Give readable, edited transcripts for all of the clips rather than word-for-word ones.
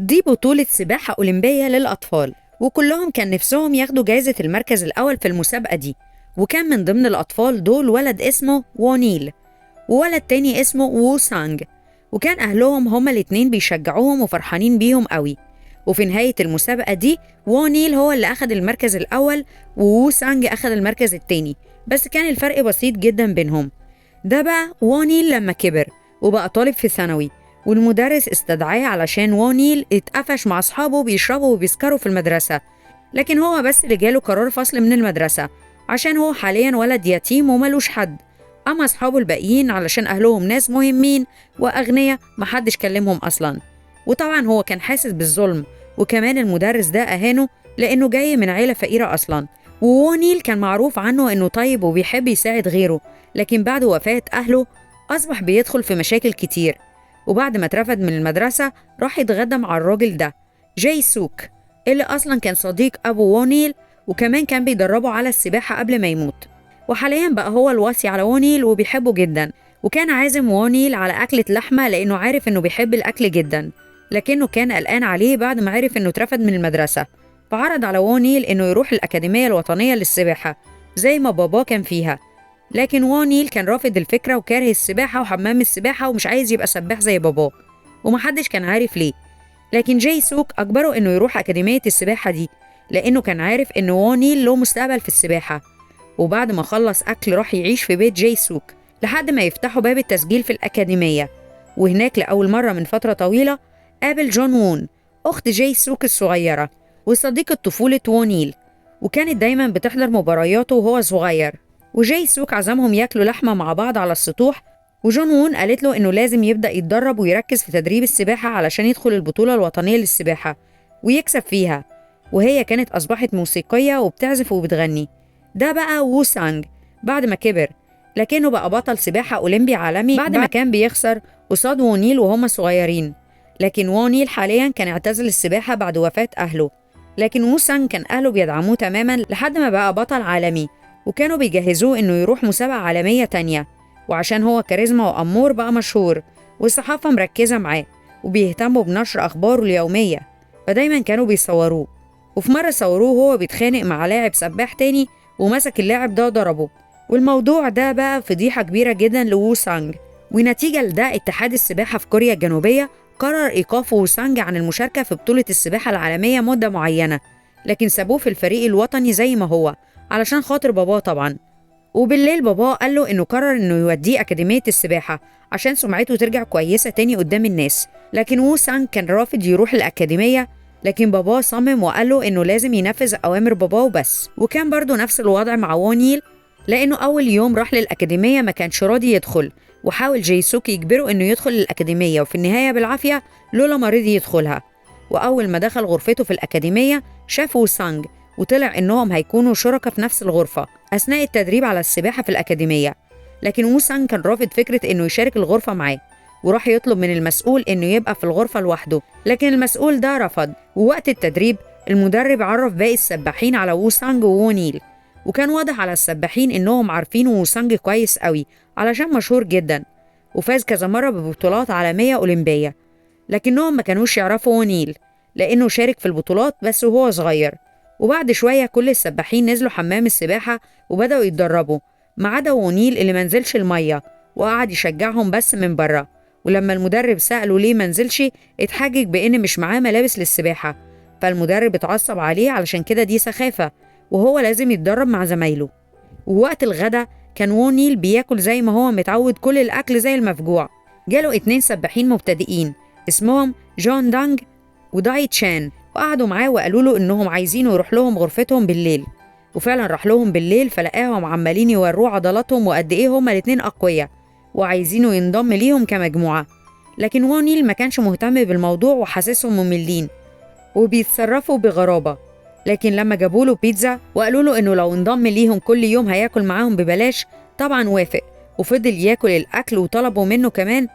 دي بطولة سباحة أولمبية للأطفال، وكلهم كان نفسهم ياخدوا جايزة المركز الأول في المسابقة دي. وكان من ضمن الأطفال دول ولد اسمه وونيل وولد تاني اسمه وو سانج، وكان أهلهم هما الاتنين بيشجعوهم وفرحانين بيهم قوي. وفي نهاية المسابقة دي وونيل هو اللي أخد المركز الأول ووو سانج أخد المركز التاني، بس كان الفرق بسيط جدا بينهم. ده بقى وونيل لما كبر وبقى طالب في ثانوي، والمدرس استدعاه علشان وونيل اتقفش مع أصحابه بيشربوا وبيسكروا في المدرسة، لكن هو بس اللي جاله قرار فصل من المدرسة عشان هو حاليا ولد يتيم وملوش حد. أما أصحابه الباقيين علشان أهلهم ناس مهمين وأغنياء محدش كلمهم أصلا. وطبعا هو كان حاسس بالظلم، وكمان المدرس ده أهانه لأنه جاي من عيلة فقيرة أصلا. وونيل كان معروف عنه إنه طيب وبيحب يساعد غيره، لكن بعد وفاة أهله أصبح بيدخل في مشاكل كتير. وبعد ما اترفد من المدرسة راح يتغدى مع الراجل ده جاي سوك، اللي أصلا كان صديق أبو وونيل وكمان كان بيدربه على السباحة قبل ما يموت. وحاليا بقى هو الوصي على وونيل وبيحبه جدا، وكان عازم وونيل على أكلة لحمة لأنه عارف إنه بيحب الأكل جدا، لكنه كان قلقان عليه بعد ما عرف إنه اترفد من المدرسة. فعرض على وونيل إنه يروح الأكاديمية الوطنية للسباحة زي ما باباه كان فيها، لكن وونيل كان رافض الفكرة وكاره السباحة وحمام السباحة ومش عايز يبقى سباح زي باباه، ومحدش كان عارف ليه. لكن جاي سوك أجبره إنه يروح أكاديمية السباحة دي لأنه كان عارف إن وونيل له مستقبل في السباحة. وبعد ما خلص أكل راح يعيش في بيت جاي سوك لحد ما يفتحوا باب التسجيل في الأكاديمية. وهناك لأول مرة من فترة طويلة قابل جون وون أخت جاي سوك الصغيرة وصديقة طفولة وونيل، وكانت دايما بتحضر مبارياته وهو صغير. وجاي سوك عزمهم ياكلوا لحمة مع بعض على السطوح، وجون وون قالت له إنه لازم يبدأ يتدرب ويركز في تدريب السباحة علشان يدخل البطولة الوطنية للسباحة ويكسب فيها. وهي كانت أصبحت موسيقية وبتعزف وبتغني. ده بقى وو سانج بعد ما كبر، لكنه بقى بطل سباحة أولمبي عالمي بعد ما كان بيخسر قصاد وونيل وهما صغيرين. لكن وونيل حاليا كان اعتزل السباحة بعد وفاة أهله، لكن وو سانج كان أهله بيدعموه تماما لحد ما بقى بطل عالمي، وكانوا بيجهزوه إنه يروح مسابقة عالمية تانية. وعشان هو كاريزما وأمور بقى مشهور والصحافة مركزة معاه وبيهتموا بنشر أخباره اليومية، فدايما كانوا بيصوروه. وفي مرة صوروه وهو بيتخانق مع لاعب سباح تاني ومسك اللاعب ده وضربه، والموضوع ده بقى فضيحة كبيرة جدا لوو سانج. ونتيجة لده اتحاد السباحة في كوريا الجنوبية قرر إيقاف وو سانج عن المشاركة في بطولة السباحة العالمية مدة معينة، لكن سابوه في الفريق الوطني زي ما هو علشان خاطر باباه طبعا. وبالليل باباه قال له إنه قرر إنه يوديه أكاديمية السباحة عشان سمعته ترجع كويسة تاني قدام الناس، لكن وو سانج كان رافض يروح الأكاديمية، لكن باباه صمم وقال له إنه لازم ينفذ أوامر باباه وبس. وكان برضه نفس الوضع مع وونيل، لأنه أول يوم راح للأكاديمية ما كانش راضي يدخل، وحاول جاي سوك يجبره إنه يدخل الأكاديمية، وفي النهاية بالعافية لولا ما رضي يدخلها. وأول ما دخل غرفته في الأكاديمية شاف وو سانج، وطلع إنهم هيكونوا شركاء في نفس الغرفة أثناء التدريب على السباحة في الأكاديمية. لكن وو سانج كان رافض فكرة إنه يشارك الغرفة معاه، وراح يطلب من المسؤول إنه يبقى في الغرفة لوحده، لكن المسؤول ده رفض. ووقت التدريب المدرب عرف باقي السباحين على وو سانج وونيل، وكان واضح على السباحين إنهم عارفين وو سانج كويس قوي علشان مشهور جدا وفاز كذا مرة ببطولات عالمية أولمبية، لكنهم ما كانوش يعرفوا وونيل لأنه شارك في البطولات بس وهو صغير. وبعد شوية كل السباحين نزلوا حمام السباحة وبدأوا يتدربوا ما عدا وونيل اللي منزلش المية وقعد يشجعهم بس من بره. ولما المدرب سأله ليه منزلش اتحجج بإن مش معاه ملابس للسباحة، فالمدرب اتعصب عليه علشان كده دي سخافة وهو لازم يتدرب مع زمايله. ووقت الغدا كان وونيل بياكل زي ما هو متعود كل الأكل زي المفجوع. جاله 2 سباحين مبتدئين اسمهم جون دانج وداي تشان، وقعدوا معاه وقالوا له إنهم عايزينه يروح لهم غرفتهم بالليل. وفعلا راح لهم بالليل، فلقاهم عمالين يوروه عضلاتهم وقد إيه هما الاتنين أقوياء وعايزينه ينضم ليهم كمجموعة. لكن وونيل ما كانش مهتم بالموضوع وحاسسهم مملين وبيتصرفوا بغرابة. لكن لما جابوا له بيتزا وقالوا له إنه لو انضم ليهم كل يوم هياكل معاهم ببلاش، طبعا وافق وفضل ياكل الأكل، وطلبوا منه كمان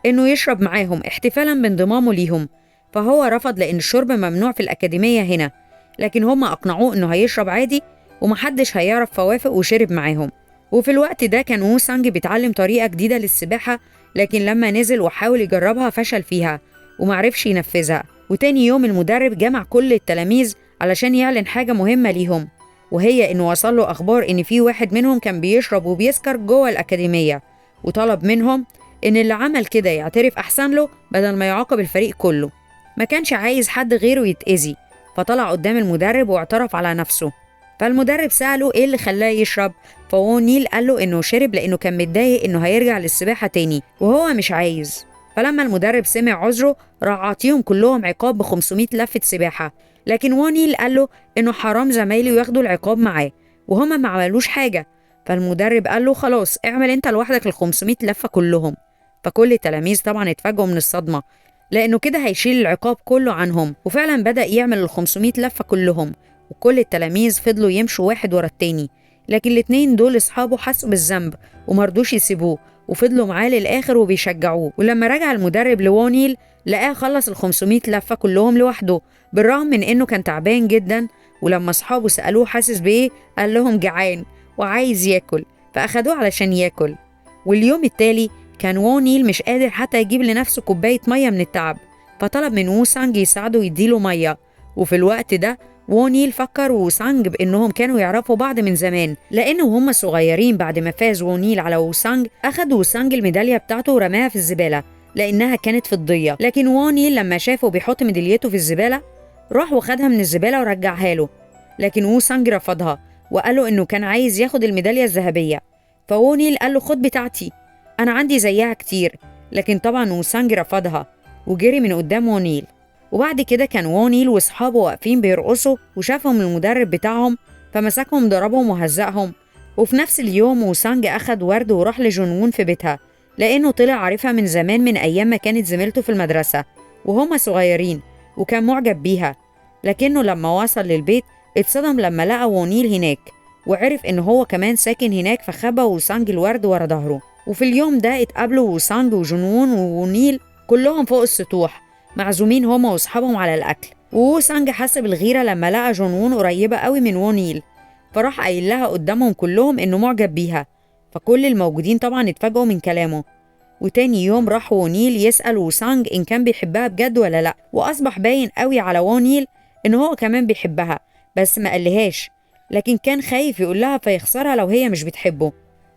إنه يشرب معاهم احتفالا بانضمامه ليهم، فهو رفض لأن الشرب ممنوع في الأكاديمية هنا، لكن هما أقنعوه إنه هيشرب عادي ومحدش هيعرف، فوافق وشرب معاهم. وفي الوقت ده كان وو سانج بيتعلم طريقة جديدة للسباحة، لكن لما نزل وحاول يجربها فشل فيها ومعرفش ينفذها، وتاني يوم المدرب جمع كل التلاميذ علشان يعلن حاجة مهمة ليهم، وهي إنه وصل له أخبار إن في واحد منهم كان بيشرب وبيسكر جوه الأكاديمية، وطلب منهم إن اللي عمل كده يعترف أحسن له بدل ما يعاقب الفريق كله. ما كانش عايز حد غيره يتأذي، فطلع قدام المدرب واعترف على نفسه. فالمدرب سأله إيه اللي خلاه يشرب، فونيل قال له إنه شرب لأنه كان متضايق إنه هيرجع للسباحة تاني وهو مش عايز. فلما المدرب سمع عذره راح عاطيهم كلهم عقاب ب500 لفة سباحة، لكن وونيل قال له إنه حرام زمايله ياخدوا العقاب معاه وهما ما عملوش حاجة. فالمدرب قال له خلاص اعمل انت لوحدك ال500 لفة كلهم. فكل التلاميذ طبعا اتفاجئوا من الصدمة لأنه كده هيشيل العقاب كله عنهم، وفعلا بدأ يعمل ال500 لفة كلهم، وكل التلاميذ فضلوا يمشوا واحد ورا التاني. لكن الاتنين دول اصحابه حسوا بالذنب ومرضوش يسيبوه وفضلوا معاه للآخر وبيشجعوه. ولما رجع المدرب لوونيل لقاه خلص ال500 لفة كلهم لوحده بالرغم من انه كان تعبان جدا. ولما اصحابه سألوه حاسس بايه قال لهم جعان وعايز ياكل، فأخدوه علشان ياكل. واليوم التالي كان وونيل مش قادر حتى يجيب لنفسه كوباية مية من التعب، فطلب من ووسانج يساعده ويديله مية. وفي الوقت ده وونيل فكر ووسانج بأنهم كانوا يعرفوا بعض من زمان، لأنه هم صغيرين بعد ما فاز وونيل على ووسانج أخد ووسانج الميدالية بتاعته ورماها في الزبالة لأنها كانت فضية. لكن وونيل لما شافه بيحط ميداليته في الزبالة راح وخدها من الزبالة ورجعها له، لكن ووسانج رفضها وقال له إنه كان عايز ياخد الميدالية الذهبية. فوونيل قال له خد بتاعتي أنا عندي زيها كتير، لكن طبعا ووسانج رفضها وجري من قدام وونيل. وبعد كده كان وونيل واصحابه واقفين بيرقصوا وشافهم المدرب بتاعهم فمسكهم ضربهم وهزقهم. وفي نفس اليوم وسانج أخد ورد وراح لجونوون في بيتها لأنه طلع عارفها من زمان من أيام ما كانت زميلته في المدرسة وهما صغيرين وكان معجب بيها. لكنه لما وصل للبيت اتصدم لما لقى وونيل هناك وعرف إن هو كمان ساكن هناك، فخبى وسانج الورد ورا ظهره. وفي اليوم ده اتقابلوا وسانج وجونوون وونيل كلهم فوق السطوح معزومين هما واصحابهم على الاكل. ووسانج حس بالغيره لما لقى جونوون قريبه قوي من وونيل، فراح قايل لها قدامهم كلهم انه معجب بيها، فكل الموجودين طبعا اتفاجئوا من كلامه. وتاني يوم راح وونيل يسال وسانج ان كان بيحبها بجد ولا لا، واصبح باين قوي على وونيل ان هو كمان بيحبها بس ما قالهاش، لكن كان خايف يقول لها فيخسرها لو هي مش بتحبه.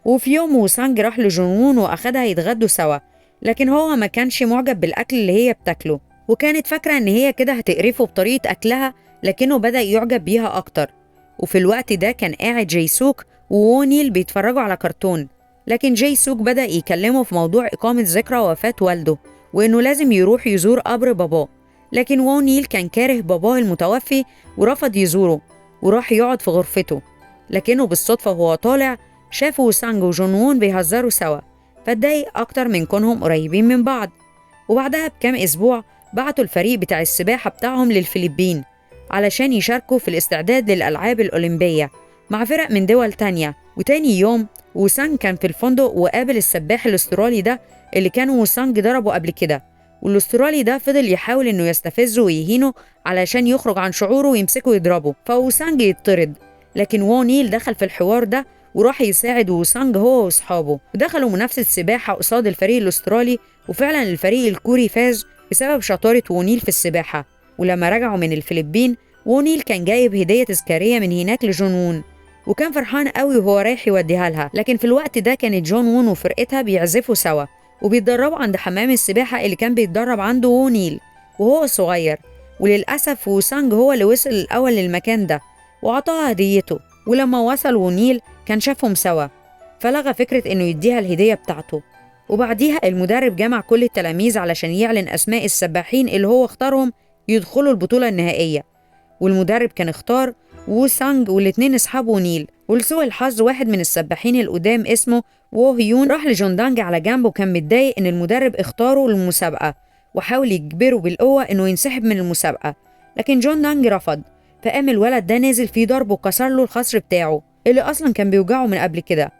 وفي يوم وسانج راح لجونوون واخدها يتغدوا سوا، لكن هو ما كانش معجب بالأكل اللي هي بتاكله، وكانت فاكرة إن هي كده هتقرفه بطريقة أكلها، لكنه بدأ يعجب بيها أكتر. وفي الوقت ده كان قاعد جيسوك وونيل بيتفرجوا على كرتون، لكن جيسوك بدأ يكلمه في موضوع إقامة ذكرى وفاة والده وإنه لازم يروح يزور قبر باباه، لكن وونيل كان كاره باباه المتوفي ورفض يزوره وراح يقعد في غرفته. لكنه بالصدفة وهو طالع شافوا وسانج وجونوون بيهزروا سوا، فاتضايق أكتر من كونهم قريبين من بعض. وبعدها بكام أسبوع بعتوا الفريق بتاع السباحة بتاعهم للفلبين علشان يشاركوا في الاستعداد للألعاب الأولمبية مع فرق من دول تانية. وتاني يوم وسانج كان في الفندق وقابل السباح الاسترالي ده اللي كان وسانج ضربه قبل كده، والاسترالي ده فضل يحاول انه يستفزه ويهينه علشان يخرج عن شعوره ويمسكه يضربه، فوسانج يطرد. لكن وونيل دخل في الحوار ده وراح يساعد وسانج هو واصحابه، ودخلوا منافسة سباحة قصاد الفريق الاسترالي، وفعلا الفريق الكوري فاز بسبب شطارة وونيل في السباحة. ولما رجعوا من الفلبين وونيل كان جايب هدية تذكارية من هناك لجونوون، وكان فرحان قوي وهو رايح يوديها لها. لكن في الوقت ده كانت جونوون وفرقتها بيعزفوا سوا وبيتدربوا عند حمام السباحة اللي كان بيتدرب عنده وونيل وهو صغير، وللأسف وسانج هو اللي وصل الأول للمكان ده وعطاها هديته. ولما وصل وونيل كان شافهم سوا فلغى فكرة إنه يديها الهدية بتاعته. وبعديها المدرب جمع كل التلاميذ علشان يعلن أسماء السباحين اللي هو اختارهم يدخلوا البطولة النهائية، والمدرب كان اختار وسانج والاتنين اصحاب ونيل. ولسوء الحظ واحد من السباحين القدام اسمه وو هيون راح لجوندانج على جنب وكان متضايق ان المدرب اختاره للمسابقة وحاول يجبره بالقوة انه ينسحب من المسابقة، لكن جوندانج رفض. فقام الولد ده نازل فيه ضرب وكسر له الخصر بتاعه اللي اصلا كان بيوجعه من قبل كده.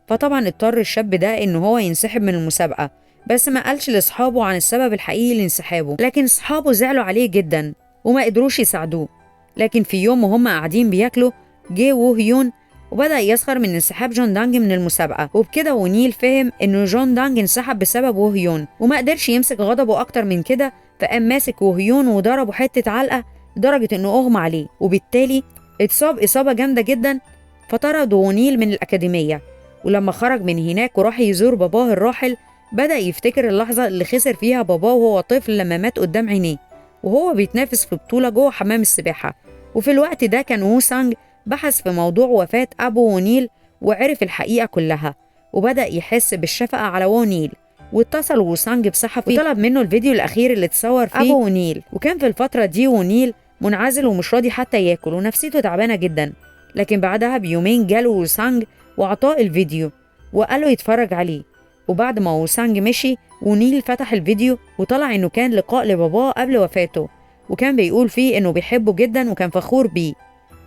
فطبعا اضطر الشاب ده ان هو ينسحب من المسابقة، بس ما قالش لاصحابه عن السبب الحقيقي لانسحابه، لكن اصحابه زعلوا عليه جدا وما قدروش يساعدوه. لكن في يوم وهم قاعدين بياكلوا جه وو هيون وبدأ يسخر من انسحاب جون دانج من المسابقة، وبكده ونيل فهم إنه جون دانج انسحب بسبب وو هيون وما قدرش يمسك غضبه أكتر من كده، فقام ماسك وهيون وضربه حتة علقة لدرجة إنه أغمى عليه، وبالتالي اتصاب إصابة جامدة جدا، فطرد وونيل من الأكاديمية. ولما خرج من هناك وراح يزور باباه الراحل، بدأ يفتكر اللحظة اللي خسر فيها باباه وهو طفل لما مات قدام عينيه وهو بيتنافس في بطولة جوه حمام السباحة. وفي الوقت ده كان ووسانج بحث في موضوع وفاة أبو ونيل وعرف الحقيقة كلها، وبدأ يحس بالشفقة على ونيل. واتصل ووسانج بصحفي وطلب منه الفيديو الأخير اللي اتصور فيه أبو ونيل. وكان في الفترة دي ونيل منعزل ومش راضي حتى ياكل ونفسيته تعبانة جدا. لكن بعدها بيومين جاله ووسانج وعطاه الفيديو وقاله يتفرج عليه. وبعد ما ووسانج مشي، ونيل فتح الفيديو وطلع إنه كان لقاء لباباه قبل وفاته، وكان بيقول فيه إنه بيحبه جدا وكان فخور بيه،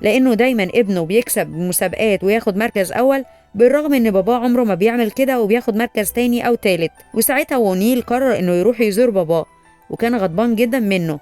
لأنه دايما ابنه بيكسب مسابقات وياخد مركز أول، بالرغم إن باباه عمره ما بيعمل كده وبياخد مركز تاني أو تالت. وساعتها ونيل قرر إنه يروح يزور باباه، وكان غضبان جدا منه،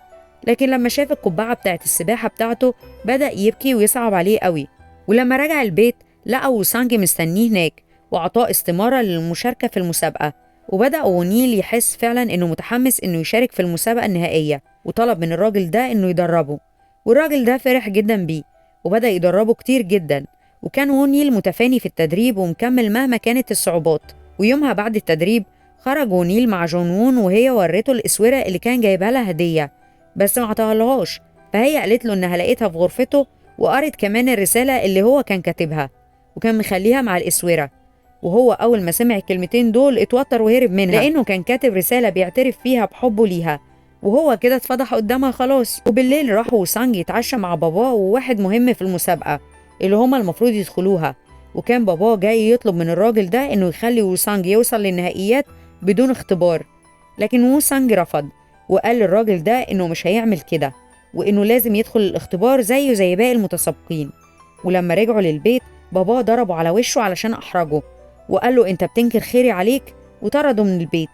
لكن لما شاف القبعة بتاعت السباحة بتاعته بدأ يبكي ويصعب عليه قوي. ولما رجع البيت لقى وسانج مستنيه هناك وعطاه استمارة للمشاركة في المسابقة. وبدأ ونيل يحس فعلا إنه متحمس إنه يشارك في المسابقة النهائية، وطلب من الراجل ده إنه يدربه، والراجل ده فرح جدا بيه وبدأ يدربه كتير جدا. وكان ونيل متفاني في التدريب ومكمل مهما كانت الصعوبات. ويومها بعد التدريب خرج ونيل مع جونوون، وهي ورته الإسورة اللي كان جايبها لها هدية بس ما عطاهالهاش، فهي قالت له إنها لقيتها في غرفته، وقرت كمان الرسالة اللي هو كان كاتبها وكان مخليها مع الإسورة. وهو أول ما سمع الكلمتين دول اتوتر وهرب منها، لأنه كان كاتب رسالة بيعترف فيها بحبه ليها، وهو كده اتفضح قدامها خلاص. وبالليل راح وسانج يتعشى مع باباه وواحد مهم في المسابقة اللي هما المفروض يدخلوها، وكان باباه جاي يطلب من الراجل ده إنه يخلي وسانج يوصل للنهائيات بدون اختبار، لكن وسانج رفض وقال للراجل ده إنه مش هيعمل كده، وإنه لازم يدخل الاختبار زيه زي باقي المتسابقين. ولما رجعوا للبيت باباه ضربه على وشه علشان أحرجه وقال له أنت بتنكر خيري عليك، وطرده من البيت.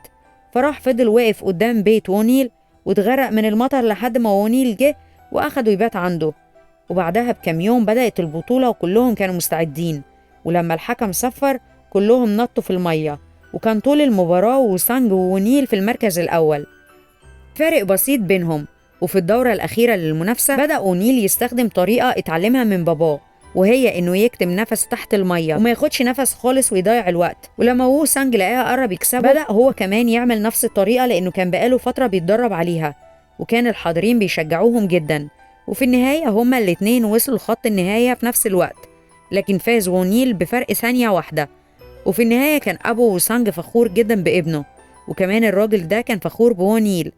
فراح فضل واقف قدام بيت ونيل واتغرق من المطر لحد ما ونيل جه وأخده يبات عنده. وبعدها بكام يوم بدأت البطولة وكلهم كانوا مستعدين، ولما الحكم صفر كلهم نطوا في المية، وكان طول المباراة وسانج وونيل في المركز الأول، فارق بسيط بينهم. وفي الدورة الأخيرة للمنافسة بدأ ونيل يستخدم طريقة اتعلمها من باباه، وهي إنه يكتم نفس تحت المية وما ياخدش نفس خالص ويضيع الوقت. ولما وو سانج لقاها قرب يكسبه بدأ هو كمان يعمل نفس الطريقة، لأنه كان بقاله فترة بيتدرب عليها، وكان الحاضرين بيشجعوهم جدا. وفي النهاية هما الاتنين وصلوا لخط النهاية في نفس الوقت، لكن فاز ونيل بفرق ثانية واحدة. وفي النهاية كان أبو وسانج فخور جدا بابنه، وكمان الراجل ده كان فخور بونيل.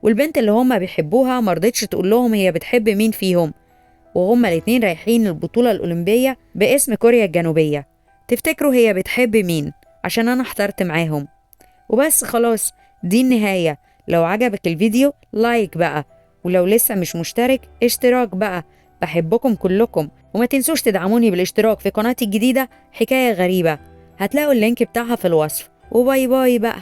والبنت اللي هما بيحبوها مرضتش تقول لهم هي بتحب مين فيهم، وهما الاتنين رايحين البطولة الأولمبية باسم كوريا الجنوبية. تفتكروا هي بتحب مين؟ عشان أنا احترت معاهم. وبس خلاص، دي النهاية. لو عجبك الفيديو like بقى، ولو لسه مش مشترك اشتراك بقى. بحبكم كلكم، وما تنسوش تدعموني بالاشتراك في قناتي الجديدة حكاية غريبة، هتلاقوا ال link بتاعها في الوصف. و bye bye بقى.